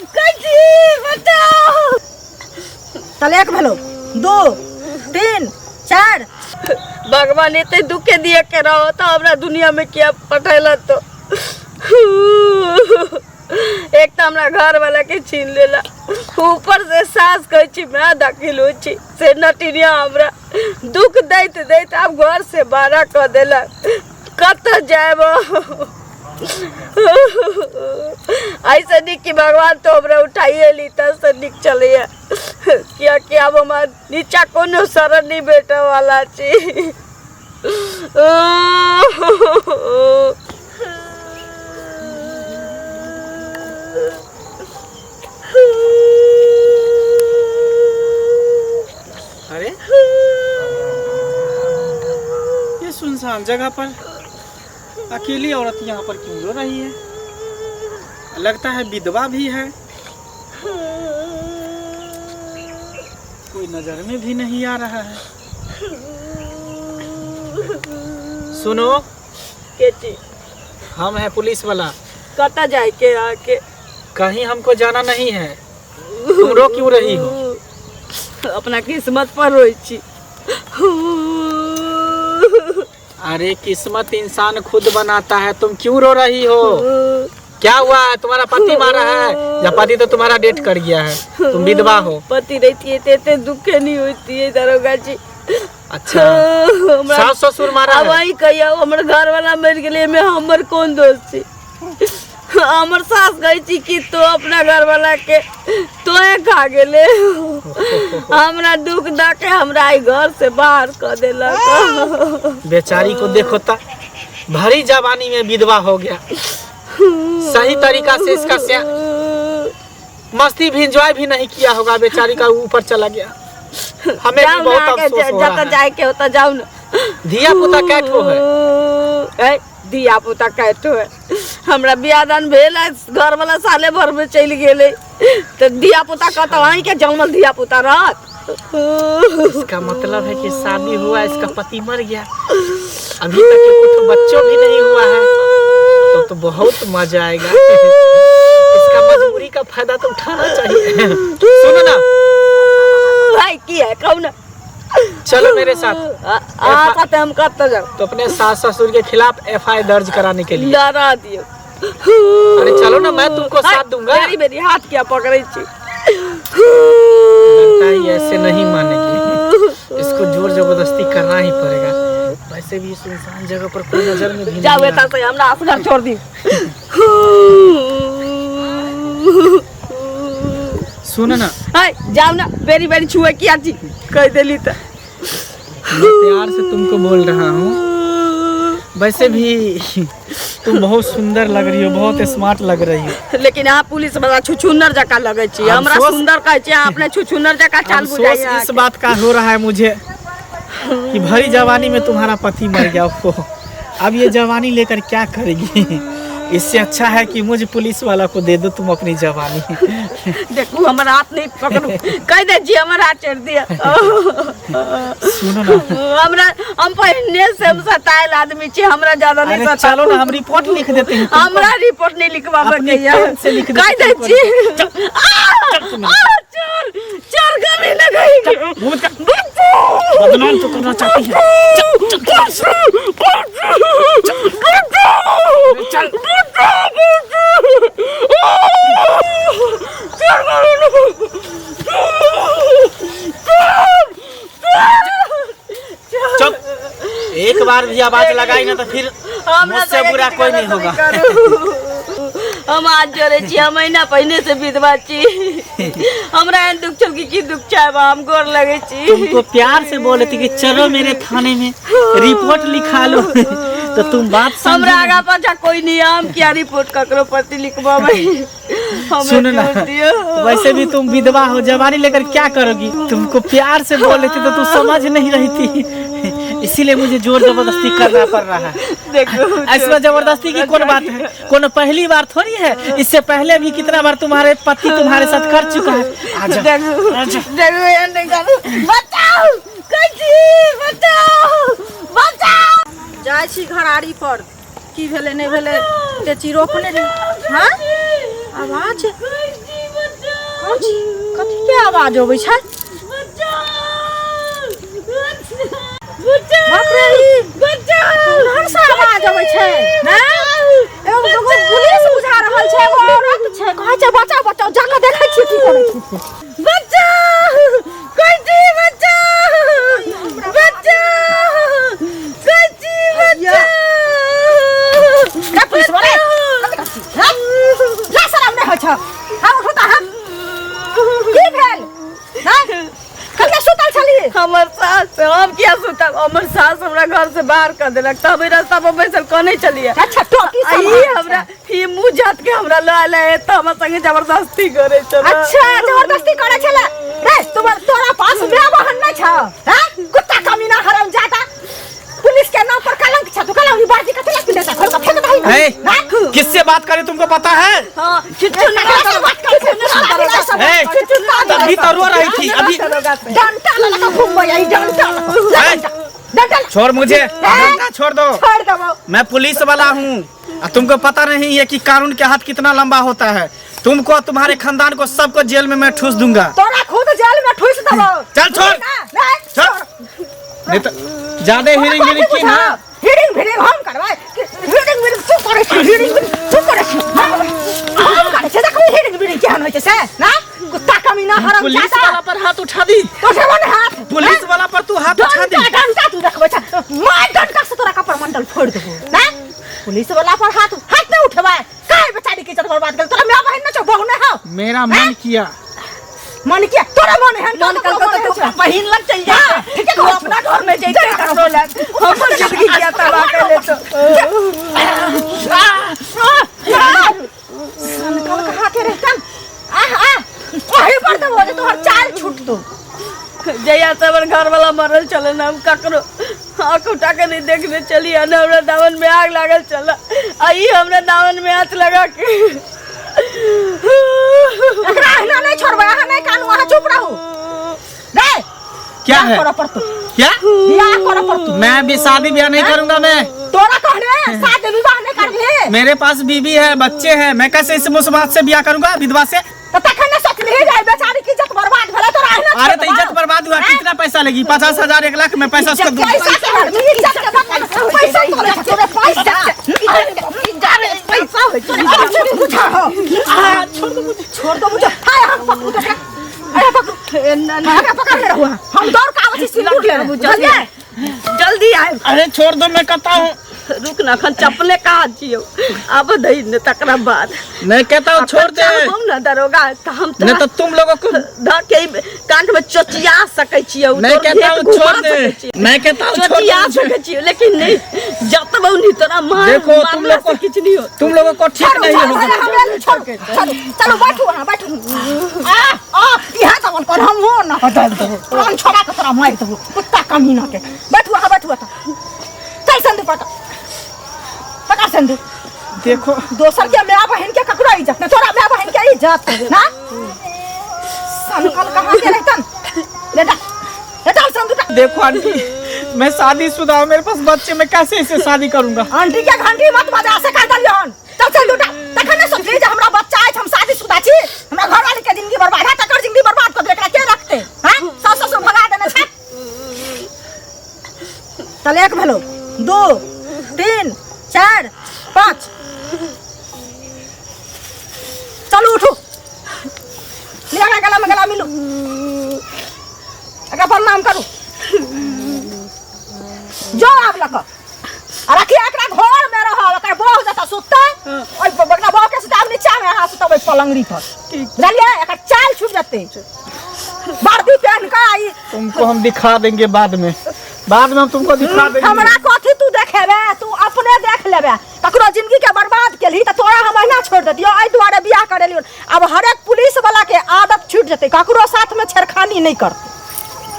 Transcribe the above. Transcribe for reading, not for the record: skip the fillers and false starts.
कैची बचाओ। चल एक भेलो, दू, तीन, चार। भगवान एते दुखे दिए के रहो तो हमरा दुनिया में किया पठेला। तो एक तो हमरा घर वाला के छीन लेला, ऊपर से सास कहै छी मैं दाखिल होइ छी से नटिनिया हमरा दुख दैत दैत आब घर से बाहर कऽ देलक। कतऽ जायब? ऐसे नीक कि भगवान तो हमरा उठाइए ली तब नीक चलैया, कियाकि आब हमरा नीचा कोनो शरण नहीं भेटऽ वाला छी। अरे, ये सुनसान जगह पर अकेली औरत यहाँ पर क्यों रो रही है? लगता है विधवा भी है, कोई नजर में भी नहीं आ रहा है। सुनो। के जी? हम हैं पुलिस वाला। कतऽ जाए के आके? कहीं हमको जाना नहीं है। तुम रो क्यों रही हो? अपना किस्मत पर रोई छी। अरे, किस्मत इंसान खुद बनाता है। तुम क्यों रो रही हो? क्या हुआ है? तुम्हारा पति मारा है या पति तो तुम्हारा डेथ कर गया है, तुम विधवा हो? पति रहती है ते दुखे नहीं होती है दरोगा जी। अच्छा, हमरा सास ससुर मारा अब है? वही कहियो, हमर घर वाला मर गेलै में हमर कोन दोष छी? हमर सास कहै छी कि तो अपना घर वाला के तोहे खा गेले। हमरा दुख दऽ के हमरा आई घर से बाहर कऽ देलक। बेचारी को देखो ता, भरी जवानी में विधवा हो गया। सही तरीका से इसका मस्ती भी, एंजॉय भी नहीं किया होगा बेचारी का, ऊपर चला गया। हमें भी जाउ बहुत ना आगे, अफसोस हो रहा जतऽ है। जाए के होता जाउ ना। धिया पुता कै ठो है? ए, धिया पुता कै ठो है? हमरा बियाह दान भेल है, घर वाला साले भर में चलि गेलै, तऽ धिया पुता कतऽ? अहीं के जन्मल धिया पुता रहत? इसका मतलब है कि शादी हुआ, इसका पति मर गया, अभी तक के कुछ बच्चों भी नहीं हुआ है, तो बहुत मजा आएगा। इसका मजबूरी का फायदा तो उठाना चाहिए। सुनो ना। भाई, की है? कहू ना। चलो मेरे साथ। आ कतऽ? हम कतऽ जाउ? तो अपने सास ससुर के खिलाफ एफआईआर दर्ज कराने के लिए। डरा दियौ। अरे चलो ना, मैं तुमको साथ दूंगा। मेरी मेरी हाथ क्या पकड़ै छी? लगता है ये ऐसे नहीं मानेगी, इसको जोर जबरदस्ती करना ही पड़ेगा। वैसे भी सुनसान जगह पर कोई नजर में भी जाउ नहीं एतऽ से, हमरा असगर छोड़ दी। सुनो ना। है, जाउ ना। बेरी बेरी छुए किया छी? कहि देली तऽ। मैं प्यार से तुमको बोल रहा हूँ। वैसे भी तुम बहुत सुंदर लग रही हो, बहुत स्मार्ट लग रही हो। लेकिन अहाँ पुलिस वाला छुछुन्नर जकाँ लगै छी। हमरा अफसोस- सुंदर कहै छी, अहाँ अपने छुछुन्नर जकाँ चाल अफसोस बुझाइया। इस बात का हो रहा है मुझे कि भरी जवानी में तुम्हारा पति मर गया। ओहो, अब ये जवानी लेकर क्या करेगी? इससे अच्छा है कि मुझे पुलिस वाला को दे दो तुम अपनी जवानी। देखू, हमर हाथ नहीं पकड़ू। कहि दै छी, हमर हाथ छोड़ि दिअ। सुनो ना। हमरा हम पहिने से हम सतायल आदमी छी, हमरा ज्यादा नहीं अरे सताउ। चलो ना, हम रिपोर्ट लिख देते हैं तुमको। हमरा रिपोर्ट नहीं लिखवाबे अपने के ये। पेन से लिख देते कहि दै तुमको। छी। आ, आ, चोर चोर गली लगै। मुंह मत कर। बदनाम तो करना चाहती है। चल। चुप, एक बार भी आवाज लगाई ना तो फिर मुझसे बुरा कोई नहीं होगा। हम हाथ जोड़े छी, हम महीना पहिने से विधवा छी। हमरा एहन दुख छल कि की दुख छै? हम गोर लगै छी। तुमको प्यार से बोले थे कि चलो मेरे थाने में रिपोर्ट लिखा लो, तो तुम बात समझी हमरा नहीं। आगा पाछा कोई नहीं, हम क्या रिपोर्ट ककरो प्रति लिखवाबै? हमें सुनो ना। छोड़ दियो। वैसे भी तुम विधवा हो, जवानी लेकर क्या करोगी? तुमको प्यार से बोले थे तो तू समझ नहीं रही थी, इसीलिए मुझे जोर जबरदस्ती करना पड़ रहा है। देखो। इसमें जबरदस्ती की कौन बात है? कौन पहली बार थोड़ी है? इससे पहले भी कितना बार तुम्हारे पति तुम्हारे साथ कर चुका है। आजा। देखो। आजा। देखो, एहन नहीं करू। बचाओ कैची, बचाओ, बचाओ। जाइ छी घरारी पर, की भेलै नहि भेलै, तेची रोपने रही। हाँ, आवाज। के आवाज अबै छै? बाप रे, ई कोन सा आवाज अबै छै? हैं? एगो दूगो पुलिस बुझा रहल छै, एगो औरत छै, कहै छै बचाओ बचाओ। जाके देखै छियै की करै छै से। बचाओ, कैची, बचाओ, बचाओ, कैची, बचाओ। रे पुलिस वाले, कथी करै छी? हैं? ला शरम नहि होइ छौ? हाँ, उठू तऽ, हाँ। की भेल? हैं? कहिया सुतल छली? हमर सास, हम किया सुतब? हमर सास हमरा घर से बाहर कर देलक, तब एहि रास्ता पर बैसल कने चलिए। अच्छा, टोपी आ ई हमरा ई मुँह जात के हमरा लऽ आयल है, तऽ हमरा संगे जबरदस्ती करे छल। अच्छा, जबरदस्ती करे छले। रे तुमर तोरा पास माय बहन नहीं छ? हैं, कुत्ता कमीना हराम जाता, पुलिस के नाम पर कलंक छ तू। कलंक ई बाजी कथि लग पिले खोल के फेंक दही। ए, हैं? किससे बात करे तुमको पता है? हाँ, किछु नहीं। ककरा से बात करे छे? ए, तभी तो रो रही थी अभी। डंटा लगा के घूमबै ई डंटा लगा। ए, डंटा छोड़ मुझे, डंडा छोड़ दो। छोड़ देबो। मैं पुलिस वाला हूँ और तुमको पता नहीं है कि कानून के हाथ कितना लंबा होता है। तुमको, तुम्हारे खानदान को, सबको जेल में मैं ठूस दूंगा। तोरा खुद जेल में ठूस देबो। चल छोड़। ना, नहीं, छोड़। नहीं तो ज्यादा हिरिंग विरिंग की ना। हिरिंग भिरिंग हम करबै? हिरिंग भिरिंग तू करै छी, हिरिंग भिरिंग तू करै छी, हम करै छी? देखबी हिरिंग भिरिंग केहन होइ छै से ना, कुत्ता कमीना हराम पुलिस जादा। वाला पर हाथ उठा दी? तो उठेबो ने हाथ? पुलिस वाला पर तू हाथ उठा दी? डंटा, डंटा तू देखबै छ, मार डंटा से तोरा कपर मंडल फोड़ देबो ना। पुलिस वाला पर हाथ, हाथ नहीं उठेबै? काहे बेचारी के इज्जत बर्बाद गेल? तोरा माय बहिन न छौ, बहू नै हौ? मेरा मन किया। मन किया? तोरा मन है? मन कल को तो तू बहिन लग चल जा। हाँ, ठीके तू कहै छौ। अपना घर में जैते ककरो लग, हमर जिंदगी किया तबाह कर ले तो। सनकल कहाँ के रहतन? आह आह, ओही पर देबो जे तोहर चाल छूट दो। जहिया से हमर घर वाला मरल चले ना, हम ककरो आँख उठा के नहीं देखने चली आ ना हमरा दामन में आग लागल चल आ ई हमरा दामन में हाथ लगा के। एकरा अहिना नहीं छोड़बै। अहाँ नहीं कानू, अहाँ चुप रहू। रे, क्या बियाह है? करऽ पड़तौ। क्या? बियाह करऽ पड़तौ। मैं भी शादी ब्याह नहीं करूंगा मैं। तोरा कहने शादी विवाह नहीं करबही? मेरे पास बीवी है, बच्चे हैं, मैं कैसे इस मुसलमान से ब्याह करूंगा, विधवा से? तऽ तखन ने सोचलिही जे बेचारी के इज्जत बर्बाद भेलै, तोरा अहिना अरे तो छोड़बौ? इज्जत बर्बाद हुआ, हैं? कितना पैसा लगी? 50,000, 1 लाख में पैसा उसको दूं। पैसा के आदमी इज्जत के बर्बाद, पैसा तोरे छै, तोरे पैसा, पैसा होइ छै। बुझा हो, आ छोड़ दो मुझे, छोड़ दो मुझे। हाय, हम पकड़ू तो एकरा। अरे पकड़ू, अरे पकड़ ले रहू। हम दौड़ के आबै छी सिंदूर लेने, बुझलियै? जल्दी आए। अरे छोड़ दो, मैं कहता हूँ। रुक ना, अखन चप्पले कहाँ छियौ, आब दही ने तकरा बाद। मैं कहता हूँ छोड़ दे। चाहबौ ना दरोगा तऽ हम नहीं तो तुम लोगों को धऽ के ई कांठ में चोचिया सकै छियौ। मैं तोर कहता घेट हूँ घुमा छोड़ दे। सकै छियौ। मैं कहता हूँ छोड़ दे चोचिया मुझे। सकै छियौ, लेकिन नहीं जतबौ नहीं तोरा मार देखो तुम मारला लोग को से किछु नहीं होत। तुम लोगों को ठीक छोड़ू, नहीं छोड़ू, होगा। छोड़ू, छोड़ू, छोड़ू, चलू बैठू अहाँ, बैठू। आ आ इएह तबल कर हम हो न दल देबो, प्राण छोड़ा के तोरा मारि देबो कुत्ता कमीना के। बैठू अहाँ, बैठू एतऽ। चल संदू, पकड़, पकड़ संदू। देखो, दोसर के माय बहिन के ककरो इज्जत नहीं, तोरा माय बहिन के इज्जत ना। सनकल कहाँ के रहतन? ले जा, ले चल संदू। देखो आंटी, मैं शादीशुदा हूँ, मेरे पास बच्चे, मैं कैसे इसे शादी करूंगा? आंटी के घंटी मत बजा, से कह देलियन। चल चल दूटा। तखन ने सोचली जे हमरा बच्चा अछि, हम शादीशुदा छी, हमरा घरवाली के जिंदगी बर्बाद है, तकर जिंदगी बर्बाद कऽ देलक। एकरा के रखते? हैं, सास ससुर भगा देने छै। चल, एक भेलो, दू, तीन, चारि, पाँच। चलू, उठू, लिया एकरा गला में गला मिलू, एकरा प्रणाम करू। जो आब लऽ कऽ आ रखिए एकरा घर में रहब। एकर बहू जतऽ सुततै ओहि एकरा बहू के सुताब नीचा में, अहाँ सुतबै पलंगड़ी पर, बुझलियै? एकर चाल छूट जेतै। वर्दी पहन कऽ आई। तुमको हम दिखा देंगे बाद में, बाद में हम तुमको दिखा देंगे। हमरा कथी तू देखेबे? तू अपने देख लेबे। ककरो जिंदगी के बर्बाद केलही तऽ तोरा हम अहिना छोड़ि देतियौ? एहि दुआरे बियाह करेलियौ। आब हरेक पुलिस वाला के आदत छूटि जेतै, ककरो साथ में छेड़खानी नहि करतै।